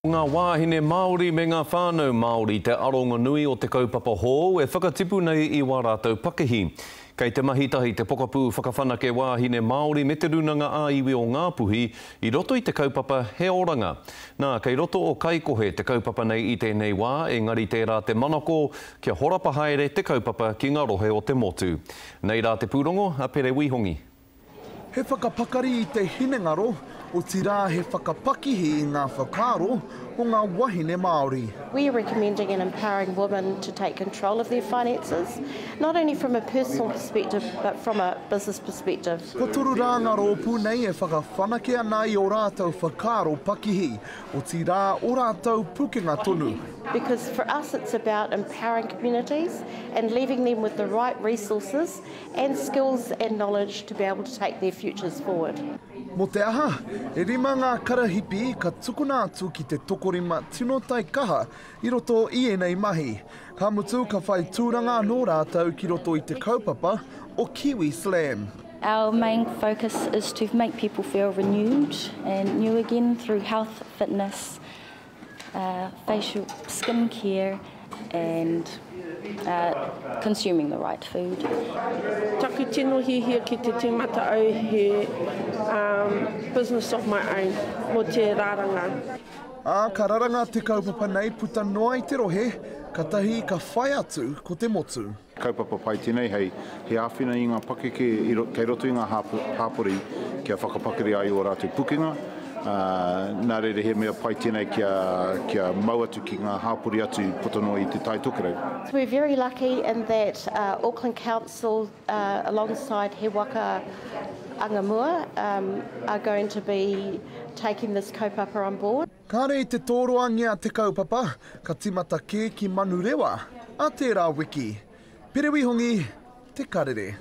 Ko ngā wāhine Māori me ngā whānau Māori te aronga nui o te kaupapa hou e whakatipu nei i wā rātou pakihi. Kei te mahi tahi te Pokapū Whakawhanake Wāhine Māori me Te Rūnanga ā-Iwi o Ngāpuhi i roto i te kaupapa He Oranga. Nā, kei roto o Kaikohe te kaupapa nei i tēnei wā, engari tērā te manako kia horapa haere te kaupapa ki ngā rohe o te motu. Nei rā te pūrongo a Pere Wihongi. He whakapakari i te hinengaro, otirā he whakapakihi i ngā whakaaro o ngā wahine Māori. We are recommending and empowering women to take control of their finances, not only from a personal perspective but from a business perspective. Kua toru rā ngā rōpū nei e whakawhanake ana i ō rātou whakaaro pakihi, otirā ō rātou pukenga tonu. Because for us it's about empowering communities and leaving them with the right resources and skills and knowledge to be able to take their futures forward. Mō te aha, e rima ngā karahipi ka tukuna atu ki te tokorima tino taikaha i roto i ēnei mahi. Ka mutu ka whai tūranga anō rātou ki roto i te kaupapa o Kiwi Slam. Our main focus is to make people feel renewed and new again through health, fitness, facial skin care and consuming the right food. Taku tino hiahia ki te tīmata au he business of my own mō te raranga. Ā, ka raranga te kaupapa nei puta noa i te rohe, katahi ka whai atu ko te motu. Kaupapa pai tēnei hei he āwhina i ngā pakeke kei roto i ngā hāpori kia whakapakari ai ō rātou pukenga, ā, nā reira he mea pai tēnei kia, kia mau atu ki ngā hāpori atu puta noa i Te Tai Tokerau. We're very lucky in that Auckland Council alongside He Waka Angamua are going to be taking this kaupapa on board. Kāre i te tōroangia te kaupapa, ka tīmata kē ki Manurewa ā tērā wiki. Pere Wihongi, Te Karere.